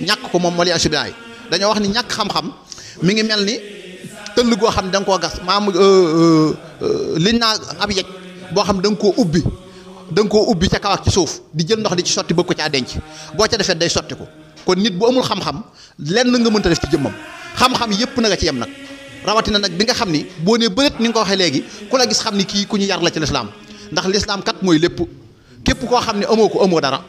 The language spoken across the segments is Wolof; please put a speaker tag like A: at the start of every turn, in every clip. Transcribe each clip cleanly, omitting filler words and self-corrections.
A: ñàkk ko moom moo li asibilaay dañoo wax ni ñàkk xam-xam mi ngi mel ni tëll goo xam ne da nga koo gas maam liñ naa ab yej boo xam ne da nga koo ubbi ca kaw ak ci suuf di jël ndox di ci sotti bëgg ko caa denc boo ca defee day sotti ko kon nit bu amul xam-xam lenn nga mënta def ci jëmmam xam-xam yëpp na nga ci yem nag rawatina nag bi nga xam ni boo nee bëreet ni nga ko waxee léegi ku la gis xam ni kii ku ñu yar la ci lislaam ndax lislaam kat mooy lépp képp koo xam ne amoo ko amoo dara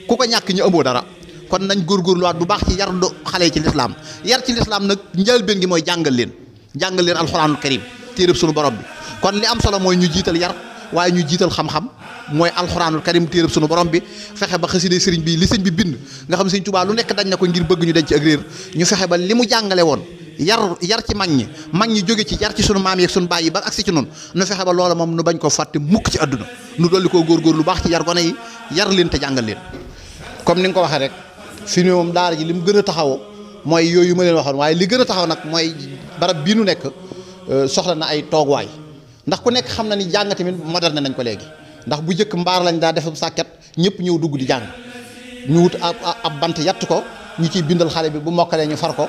A: ku ko ñàkk ñu amoo dara kon nañ góorgóorluwaat bu baax ci yar do xale yi ci lislaam yar ci lislaam nag njëlbéen gi mooy jàngal leen alxuraanul karim téereb sunu borom bi kon li am solo mooy ñu jiital yar waaye ñu jiital xam-xam mooy alxuraanul karim téereb sunu borom bi fexe ba xasida sëriñ bi li sëñ bi bind nga xam sëñ Tuubaa lu nekk dañ na ko ngir bëgg ñu denc ak réer ñu fexe ba li mu jàngale woon yar ci mag ñi jóge ci yar ci sunu maam yi ak sunu baay yi ba agsi ci noonu nu fexe ba loola moom nu bañ ko fàtte mukk ci àdduna nu dolli koo góorgóor lu baax ci yar gone yi yar leen te jàngal leen comme ni nga ko waxee rek fi mu moom daara ji li mu gën a taxaw mooy yooyu ma leen waxoon waaye li gën a taxaw nag mooy barab bii nu nekk soxla na ay tooguwaay ndax ku nekk xam na ni jàng tamit moderne nañ ko léegi ndax bu njëkk mbaar lañ daa defum sàkket ñëpp ñëw dugg di jàng ñu wut ab bant yatt ko ñu ciy bindal xale bi bu mokkalee ñu far ko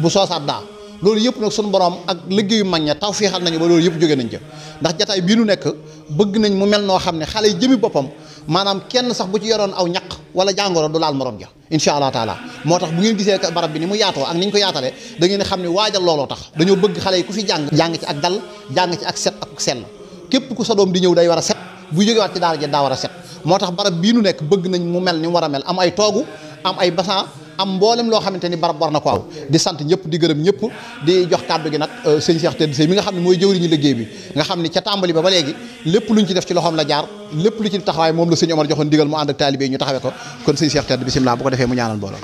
A: bu soosaat daa loolu yëpp nag sunu borom ak liggéeyu mag ña taw fiixal nañu ba loolu yëpp jóge nañ ca ndax jataay bii nu nekk bëgg nañ mu mel noo xam ne xale yi jëmi boppam maanaam kenn sax bu ci yoroon aw ñaq wala jàngoro du laal morom ja incha allah taala moo tax bu ngeen gisee barab bi ni mu yaatoo ak ni ñu ko yaatalee da ngeen xam ne waajal looloo tax dañoo bëgg xale yi ku fi jàng ci ak dal jàng ci ak set ak sell képp ku sa doom di ñëw day war a set bu jógewaat ci daara ja daa war a set moo tax barab bii nu nekk bëgg nañ mu mel ni mu war a mel am ay toogu am ay basan am mboolem loo xamante ni barab war na ko aw di sant ñëpp di gërëm ñëpp di jox kàddu gi nag sëñ Cheikh Tedd Sey mi nga xam ne mooy jëwriñu liggéey bi nga xam ne ca tàmbali ba léegi lépp luñ ci def ci loxoom la jaar lépp lu ci taxawaay moom la sëñ Omar joxoon digal mu ànd ak taalibe yi ñu taxawee ko kon sëñ Cheikh Tedd bisimilah bu ko defee mu ñaanal mbooloo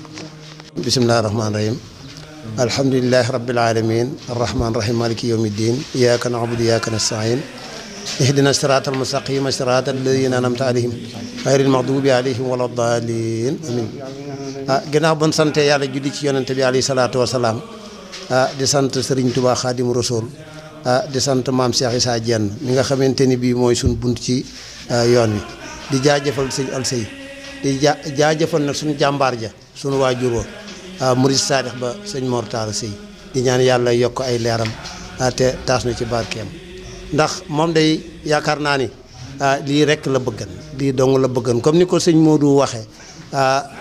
B: bisimilah rahmaani rahim alhamdulilahi rabbil alamin arrahman rahim maliki yawmi ddin iyyaka na'budu wa iyyaka nasta'in ihdina siratal mustaqim siratal ladina an'amta alayhim ghayril maghdubi alayhim wala ddallin amin ginnaaw bon sante yàlla julli ci yonente bi alayhi salaatu wasalaam di sant Serigne Touba Khadim Rasoul di sant maam Cheikh Issa Diène mi nga xamante ni bii mooy suñ bunt ci yoon wi di jaajëfal sëñ Alsey di jaajëfal nag suñu jàmbaar ja suñu waajur wa murid saadix ba sëñ Mor Talla Sey di ñaan yàlla yokk ay leeram te taas na ci barkeem ndax moom day yaakaar naa ni lii rek la bëggan lii dong la bëggan comme ni ko sëñ Modou waxee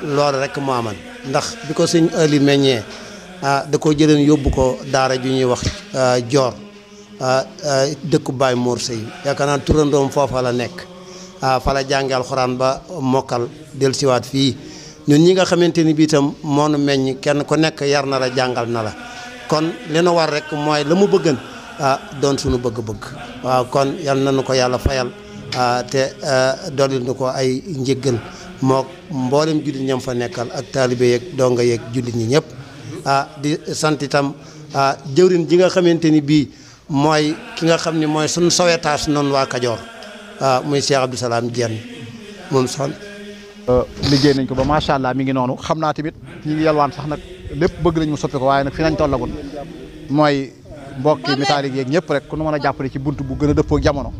B: loolu rek moo aman ndax bi ko sëñ Ali meññee da ko jëleen yóbbu ko daara ju ñuy wax Joor dëkku Baay Mor Sey yaakaar naa turandoom foofa la nekk fa la jànge alxuraan ba mokkal del siwaat fii ñun ñi nga xamante ni bii itam moonu meññ kenn ku nekk yar na la jàngal na la kon li nu war rek mooy la mu bëggan doon suñu bëgg-bëgg waaw kon yal nañu ko yàlla fayal te dolli nu ko ay njëggal moo mboolem jullit ñam fa nekkal ak taalibe yeeg donga yeeg jullit ñi ñëpp di sant itam jëwrin ji nga xamante ni bii mooy ki nga xam ni mooy suñu sowetaas noonu waa Kajoor muy Cheikh Abdou Salam Diène moom son
A: liggéey nañ ko ba macha allah mi ngi noonu xam naa tamit ñi ngi yalwaan sax nag lépp bëgg nañ mu soppi ko waaye nag fi nañ tollagun mooy mbokki métallique yeeg ñëpp rek ku nu mën a jàppale ci bunt bu gën a dëppoo ak jamono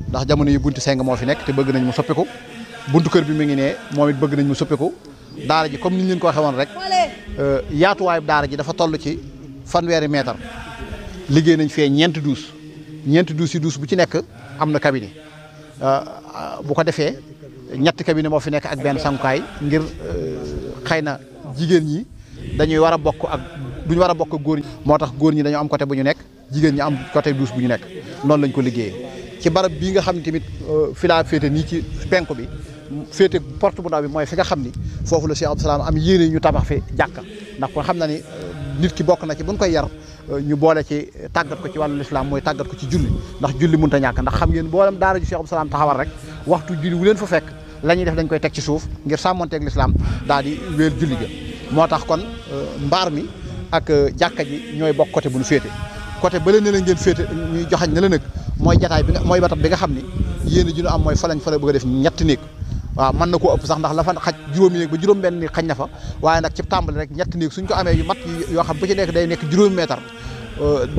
A: ndax jamono yi buntu seng moo fi nekk te bëgg nañ mu soppiku buntu kër bi mi ngi ne moom it bëgg nañ mu soppiku daara ji comme ni ñu leen ko waxee woon rek yaatuwaayu daara ji dafa toll ci 100 mètres liggéey nañ fee ñeenti douche yi douche bu ci nekk am na cabinet bu ko defee ñetti cabinet moo fi nekk ak benn sangukaay ngir xëy na jigéen ñi dañuy war a bokk ak duñu war a bokk ak góor ñi moo tax góor ñi dañoo am côté bu ñu nekk jigéen ñi am côté douche bu ñu nekk noonu lañ ko liggéeyee ci barab bii nga xam ne tamit fi laa féete nii ci penku bi féete porte bu ndaw bi mooy fi nga xam ni foofu la Cheikh Abdou Salam am yéene ñu tabax fi jàkka ndax kon xam na ni nit ki bokk na ci buñ koy yar ñu boole ci tàggat ko ci wàllu lislaam mooy tàggat ko ci julli ndax julli mënut a ñàkk ndax xam ngeen boolam daara ju Cheikh Abdou Salam taxawal rek waxtu julli wu leen fa fekk la ñuy def dañ koy teg ci suuf ngir sàmmonteeg lislaam daal di wéel julli ga moo tax kon mbaar mi ak jàkka ji ñooy bokk côté bu ñu féete côté ba leen ne la ngeen féete ñuy joxañ ne la nag mooy jataay bi mooy batab bi nga xam ni yéen ji ñu am mooy fa lañ fa la bëgg a def ñetti néeg waaw mën na koo ëpp sax ndax la fa xaj juróomi néeg ba juróom benn néeg xañ na fa waaye nag ci tàmbali rek ñetti néeg suñ ko amee yu mat yoo xam bu ci nekk day nekk juróomi meetar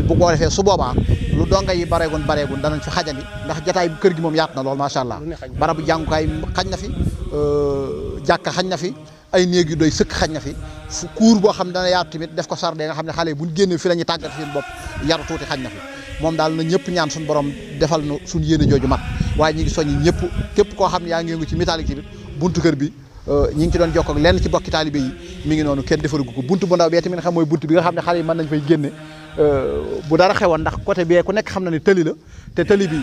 A: bu ko defee su boobaa lu donga yi bareegun danañ fi xajandi ndax jataay bi kër gi moom yaatu na lool macha allah barabu jàngukaay xañ na fi jàkka xañ na fi ay néeg yu doy sëkk xaj na fi fu cour boo xam ne dana yaatu tamit def ko sardé nga xam ne xale yi buñ génnee fi la ñuy tàggat seen bopp yaru tuuti xaj na fi moom daal na ñëpp ñaan suñu borom defal nu suñu yéene jooju mat waaye ñi ngi soññi ñëpp képp koo xam ne yaa ngi yëngu ci métallique tamit buntu kër bi ñi ngi ci doon jokkoo ak lenn ci bokki taalibe yi mi ngi noonu kenn defarugu ko buntu bu ndaw bee tamit nga xam mooy buntu bi nga xam ne xale yi mën nañ fay génne bu dara xewoon ndax côté bee ku nekk xam na ne tëli la te tëli bi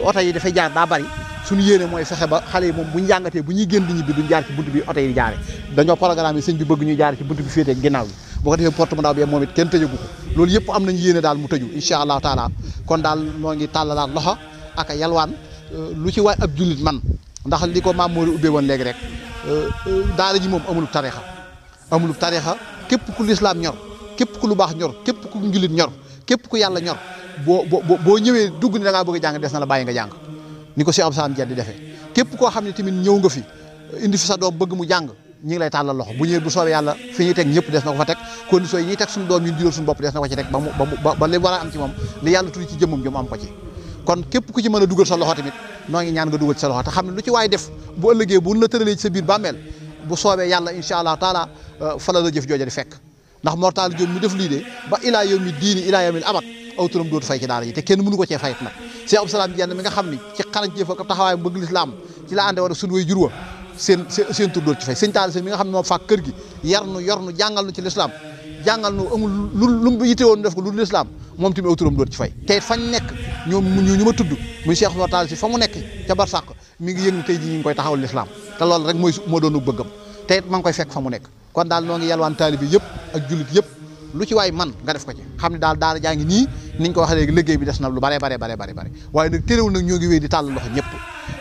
A: oto yi dafay jaar daa bari suñu yéene mooy fexe ba xale yi moom bu ñu jàngatee bu ñuy génn di ñibbi duñ jaar ci buntu bi oto yi di jaare dañoo programme yi sëñ bi bëgg ñuy jaar ci buntu bi féetee ginnaaw bi boo ko defee porte bu ndaw bi moom it kenn tëjagu ko loolu yëpp am nañu yéene daal mu tëju incha allahu taala kon daal moo ngi tàllalaat loxo ak a yalwaan lu ci waay ab jullit man ndax li ko maam moo ubbee woon léegi rek daara ji moom amulub tarixa képp ku lislaam ñor képp ku lu baax ñor képp ku njullit ñor képp ku yàlla ñor boo ñëwee dugg ni da ngaa bëgg a jàng des na la bàyyi nga jàng ni ko Cheikh Abdou Salam Dieng di defee képp koo xam ne tamit ñëw nga fi indi fi sa doom bëgg mu jàng ñi ngi lay tàllal loxo bu ñëwee bu soobee yàlla fi ñuy teg ñëpp des na ko fa teg conditions yi ñuy teg suñu doom ñun jural suñu bopp des na ko ci teg ba li war a am ci moom li yàlla tuddi ci jëmmam jëm am ko ci kon képp ku ci mën a dugal sa loxo tamit noo ngi ñaan nga dugal ci sa loxo te xam ne lu ci waay def bu ëllëgee bu la tëralee ci sa biir bàmmeel bu soobee yàlla incha allah taala fa la jëf jooja di fekk ndax mortal jom mi def lii de ba ilaa yawmi diini ilaa yawmil abad aw turam dootu fay ci daara ji te kenn mënu ko cee fayit nag Cheikh Abdou Salam Dieng mi nga xam ni ci xarañ jëf ak taxawaayam bëgg lislaam ci la ànde war a suñu way jur wa seen tur dootu ci fay sëñ Talla Sène mi nga xam ne moom fàkk kër gi yar nu yor nu jàngal nu ci lislaam jàngal nu amul lu mu yite woon def ko lu lislaam moom tamit aw turam dootu ci fay te fañ nekk ñoom ñu ma tudd muy Cheikh Mortal si fa mu nekk ca barsàq mi ngi yëg ni tey ji ñu ngi koy taxawal lislaam te loolu rek moo doonu bëggam te it ma ngi koy fekk fa mu nekk kon daal noo ngi yalwaan taalibe yëpp ak jullit yëpp lu ci waay man nga def ko ci xam ne daal daara jaa ngi nii niñ ko waxee léegi liggéey bi des na lu bare waaye nag téréwul nag ñoo ngi wéy di tàll loxo ñëpp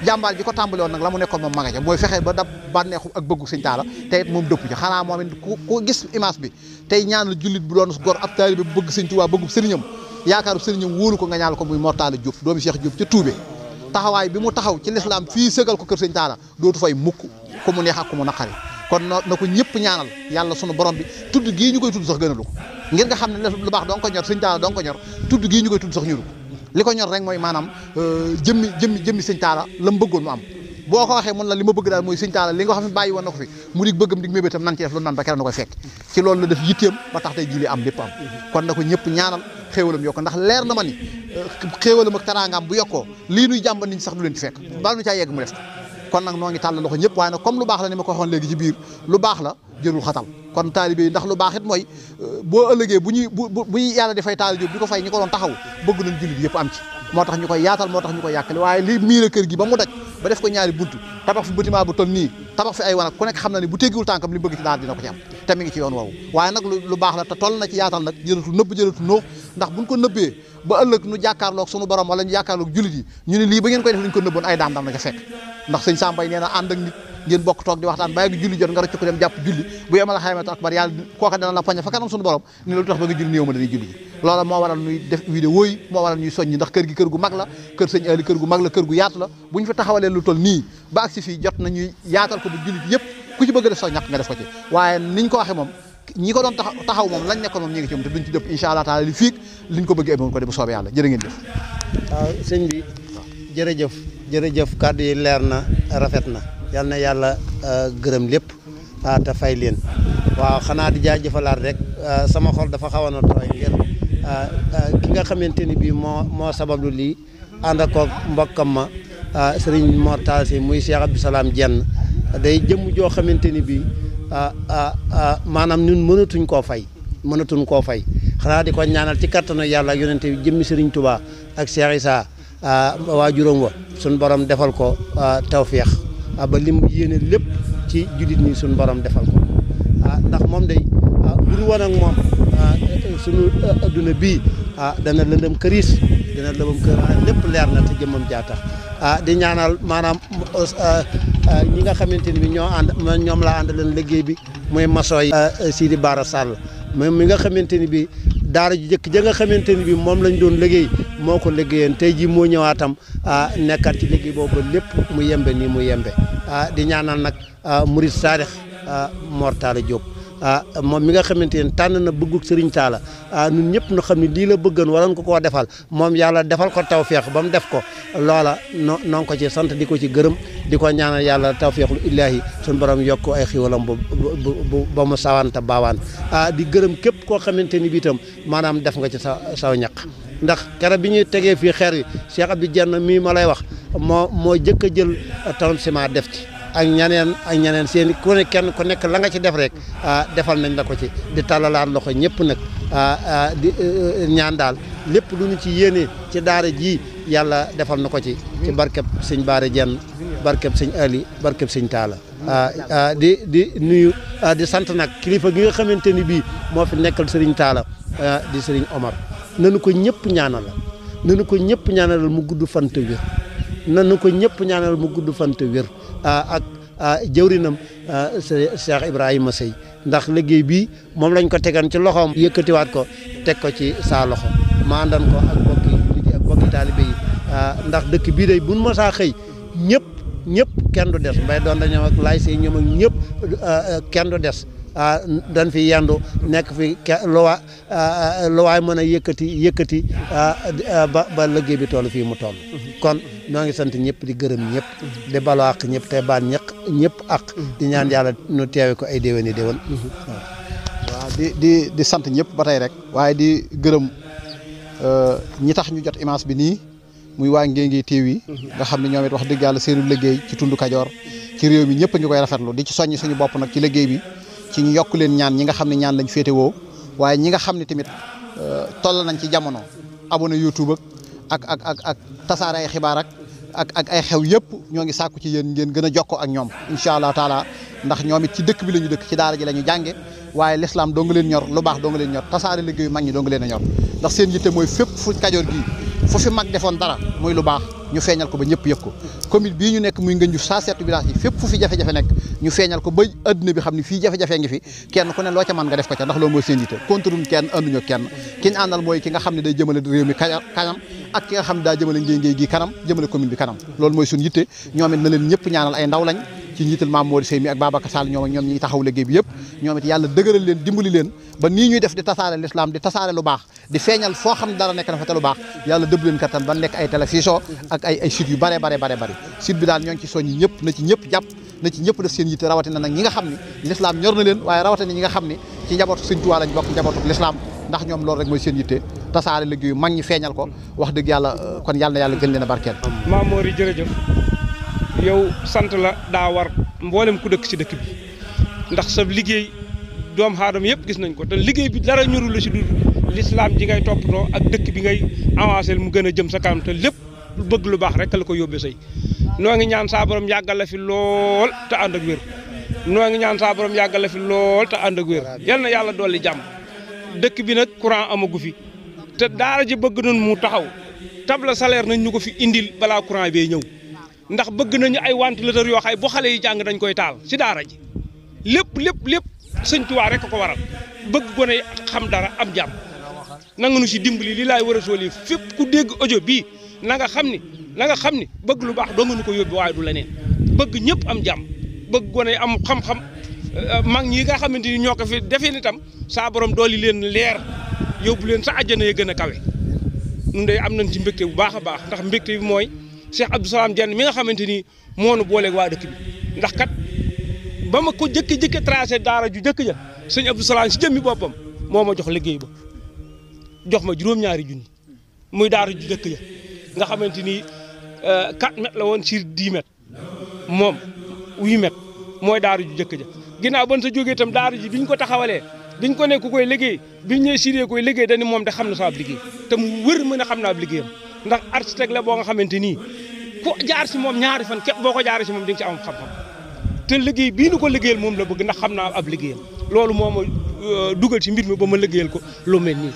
A: jàmbaar ji ko tàmbale woon nag la mu nekkoon moom ma nga ca mooy fexe ba dab bànneexu ak bëggu sëñ Talla te it moom dëpp ci xanaa moom it ku gis image bi tey ñaanal jullit bu doon gor ab taalibe bu bëgg sëñ Tuubaa bëggu sëriñam yaakaaru sëriñam wóolu ko nga ñaanal ko muy Mor Talla Diop doomu Cheikh Diop ca Toubé taxawaay bi mu taxaw ci lislaam fii sëgal ko kër sëñ Talla dootu fay mukk ku mu neex ak ku mu naqari kon na ko ñëpp ñaanal yàlla sunu borom bi tudd gii ñu koy tudd sax gënalu ko ngir nga xam ne lu baax dong ko ñor sëñ Talla dong ko ñor tudd gii ñu koy tudd sax ñoru ko li ko ñor rek mooy maanaam jëmmi sëñ Talla la mu bëggoon mu am boo ko waxee mun la li ma bëgg daal mooy sëñ Talla li nga xam ne bàyyi woon na ko fi mu dig bëggam dig mébétam nan ci def lu nan ba keroog na koy fekk ci loolu la def yitteem ba tax tey jii am lépp am kon na ko ñëpp ñaanal xéewalam yokko ndax leer na ma ni xéewalam ak taraangaam bu yokkoo lii nuy jàmba nit ñi sax du leen ci fekk bala nu caa yegg mu def kon nag noo ngi tàll loxo ñëpp waaye nag comme lu baax la ni ma ko waxoon léegi ci biir lu baax la jërul xatal kon taalibe yi ndax lu baax it mooy boo ëllëgee bu ñuy yàlla dafay taalibe di ko fay ñi ko doon taxaw bëgg nañ jullit yëpp am ci moo tax ñu koy yaatal moo tax ñu koy yàkkale waaye li miir a kër gi ba mu daj ba def ko ñaari buntu tabax fi bâtiment bu toll nii tabax fi ay wanag ku nekk xam na ni bu teggiwul tànkam li mu bëgg ci daal dina ko ci am te mi ngi ci yoon woowu waaye nag lu baax la te toll na ci yaatal nag jëratu nëbb jëratu nóox ndax buñ ko nëbbee ba ëllëg nu jàkkaarloog sunu borom wala ñu jàkkaarloog jullit yi ñu ne lii ba ngeen koy def lu ñu ko nëbboon ay daan daan na ca fekk ndax sëñ Sambay nee na ànd ak nit ngeen bokk toog di waxtaan bàyyi gi julli jot nga rëcc ko dem jàpp julli bu yemal xayamatu akbar yàlla kooka dana la poñe fa kanam sunu borom ni lu tax ba nga julli néew ma dañuy julli ji loola moo waral ñuy def vidéo yi moo waral ñuy soññi ndax kër gi kër gu mag la kër sëñ Ali kër gu mag la kër gu yaatu la bu ñu fi taxawalee lu toll nii ba agsi fii jot na ñuy yaatal ko bu jullit yëpp ku ci bëgg def sax ñàkk nga def ko ci waaye niñ ko waxee moom ñi ko doon taxaw moom lañ nekkoon moom ñi ngi ci moom te duñ ci dëpp incha allah taala li fiig liñ ko bëggee amoon ko de bu soobee yàlla jërë ngeen jëf
B: waaw sëñ bi jërëjëf kàddu yi leer na rafet na yal na yàlla gërëm lépp te fay leen waaw xanaa di jaajëfalaat rek sama xol dafa xawoon a tooy ngir ki nga xamante ni bii moo sabablu lii ànd ak mbokkam ma sëriñ Mor Talla Sy muy Cheikh Abdou Salam Dieng day jëmm joo xamante ni bii maanaam ñun mënatuñ koo fay xanaa di ko ñaanal ci kattanu yàlla ak yonente bi jëmmi sëriñ Touba ak Cheikh Issa waajuram wa suñ borom defal ko tawféex ba lim yéene lépp ci jullit ñi suñ borom defal ko ndax moom day bu dul woon ak moom suñu adduna bii dana lëndëm këriis dana lëndëm kër lépp leer na te jëmmam jaa tax di ñaanal maanaam ñi nga xamante ni bi ñoom laa ànd leen liggéey bi muy maçon yi Sidi Bara Sall moom mi nga xamante ni bi daara ju jëkk ja nga xamante ni bi moom lañ doon liggéey moo ko liggéeyeen tey jii moo ñëwaatam nekkat ci liggéey boobu lépp mu yembe nii mu yembe di ñaanal nag murid saadix Mor Talla Diop moom mi nga xamante ne tànn na bëggug Serigne Talla ñun ñëpp ñu xam ne lii la bëggoon waroon ko koo defal moom yàlla defal ko tawfeex ba mu def ko loola noo ngi ko ci sant di ko ci gërëm di ko ñaanal yàlla tawfeexul illaahi suñu borom yokk ay xiwalam ba mu sawanta baawaan di gërëm képp koo xamante ni bii itam maanaam def nga ci saw ñaq ndax keroog bi ñuy tegee fii xeer yi Cheikh Abdou Dieng mii ma lay wax moo jëkk a jël tonne ciment def ci ak ñeneen seen ku ne kenn ku nekk la nga ci def rek defal nañ la ko ci di talalaat loxo ñëpp nag di ñaan daal lépp lu ñu ci yéene ci daara ji yàlla defal na ko ci barkeb sëñ Baara Dieng barkeb sëñ Ali barkeb sëñ Talla di nuyu di sant nag kilifa gi nga xamante ni bii moo fi nekkal Serigne Talla di Serigne Omar nanu ko ñëpp ñaanalal mu gudd fan te wér nanu ko ñëpp ñaanal mu gudd fan te wér ak jëwrinam Cheikh Ibrahima Sey ndax liggéey bii moom lañ ko tegan ci loxoom yëkkatiwaat ko teg ko ci saa loxo ma àndan ko ak bokki taalibe yi ndax dëkk bii day buñ ma saa xëy ñëpp kenn du des mbay doon dañoo ak laay sey ñoom ak ñëpp kenn du des dañ fi yendu nekk fi lu waay mën a yëkkati ba liggéey bi toll fii mu toll kon ñoo ngi sant ñëpp di gërëm ñëpp di baloo ak ñëpp te baal ñëpp ak di ñaan yàlla nu teewe ko ay déwén
A: waaw di sant ñëpp ba tey rek waaye di gërëm ñi tax ñu jot image bi nii muy waa Nguéngui TV nga xam ne ñoom it wax dëgg yàlla seenu liggéey ci tund Kajoor ci réew mi ñëpp a ngi koy rafetlu di ci soññ suñu bopp nag ci liggéey bi ci ñu yokk leen ñaan ñi nga xam ne ñaan lañ féete woo waaye ñi nga xam ne tamit toll nañ ci jamono abonné YouTube ak tasaare ay xibaar ak ay xew yëpp ñoo ngi sàkku ci yéen ngeen gën a jokkoo ak ñoom incha allah taala ndax ñoom it ci dëkk bi la ñu dëkk ci daara ji la ñu jànge waaye l'islam doo nga leen ñor lu baax doo nga leen ñor tasaare liggéeyu mag ñi doo nga leen a ñor ndax seen yitte mooy fépp fu Kajoor gii fu fi mag defoon dara muy lu baax ñu feeñal ko ba ñëpp yëg ko commune bii ñu nekk muy Ngënju 107 village yi fépp fu fi jafe-jafe nekk ñu feeñal ko ba adduna bi xam ne fii jafe-jafe ngi fi kenn ku ne loo ca mën nga def ko ca ndax loolu mooy seen yitte contrôle kenn anduñu kenn ki ñu àndal mooy ki nga xam ne day jëmale réew mi kanam ak ki nga xam ne daa jëmale Nguéngui gi kanam jëmale commune bi kanam loolu mooy suñu yitte ñoom it na leen ñëpp ñaanal ay ndaw lañ ci njiital Maam Mody Sey mi ak Babacar Sall ñoom ñi taxaw liggéey bi yëpp ñoom it yàlla dëgëral leen dimbali leen ba nii ñuy def di tasaare l'islam di tasaare lu baax di feeñal foo xam ne dara nekk na fa te lu baax yàlla dëbb leen kattan ba nekk ay télévision ak ay sites yu bare site bi daal ñoo ngi ci soññi ñëpp na ci ñëpp jàpp na ci ñëpp def seen yitte rawatina nag ñi nga xam ne l'islam ñor na leen waaye rawatina ñi nga xam ne ci njabootu Sëñ Tuubaa lañ bokk njabootu l'islam ndax ñoom loolu rek mooy seen yitte tasaare liggéeyu mag ñi feeñal ko wax dëgg yàlla kon yàlla na yàlla gën leen a barkeel.
C: Maam Mody jërëjëf yow sant la daa war mboolem ku dëkk ci dëkk bi ndax sa liggéey doomu aadama yëpp gis nañ ko te liggéey bi dara ñorul la ci dul l'islam ji ngay toppatoo ak dëkk bi ngay avancé mu gën a jëm sa kanam te lépp bëgg lu baax rek la ko yóbbee say noo ngi ñaan saa borom yàggal la fi lool te ànd ak wér noo ngi ñaan saa borom yàggal la fi lool te ànd ak wér yal na yàlla dolli jàmm dëkk bi nag courant amagu fi te daara ji bëgg nañ mu taxaw table salaire nañ ñu ko fi indil balaa courant bee ñëw ndax bëgg nañu ay ventilateur yoo xay bu xale yi jàng dañ koy taal si daara ji lépp Sëñ Tuubaa rek ko waral bëgg gone xam dara am jàmm nanga nu si dimbali li laay war a sooli fépp ku dégg audio bii na nga xam ni bëgg lu baax doo nga nu ko yóbbi waaye du leneen bëgg ñëpp am jàmm bëgg gone am xam-xam mag ñi nga xamante ni ñoo ko fi defee nitam saa borom dooli leen leer yóbbu leen sa àjjana ya gën a kawe ñun de am nañ ci mbégte bu baax a baax ndax mbégte bi mooy Cheikh Abdou Salam Dieng mi nga xamante ni moo nu booleeg waa dëkk bi ndax kat ba ma ko jëkki tracé daara ju jëkk ja sëñ Abdou Salam si jëmmi boppam moo ma jox liggéey ba jox ma juróom-ñaari junni muy daara ju jëkk ja nga xamante ni 4 mètres la woon sur 10 mètres moom 8 mètres mooy daara ju jëkk ja ginnaaw ban sa jógee itam daara ji biñ ko taxawalee biñ ko ne ku koy liggéey biñ ñëwee siree koy liggéey dañu moom de xam na saa ab liggéey te mu wër mën a xam naa ab liggéeyam ndax architecte la boo nga xamante nii ku jaar si moom ñaari fan képp boo ko jaaree si moom di nga ci am xam-xam te liggéey bii nu ko liggéeyal moom la bëgg ndax xam naa ab liggéeyam loolu moo ma dugal ci mbir mi ba ma liggéeyal ko lu mel nii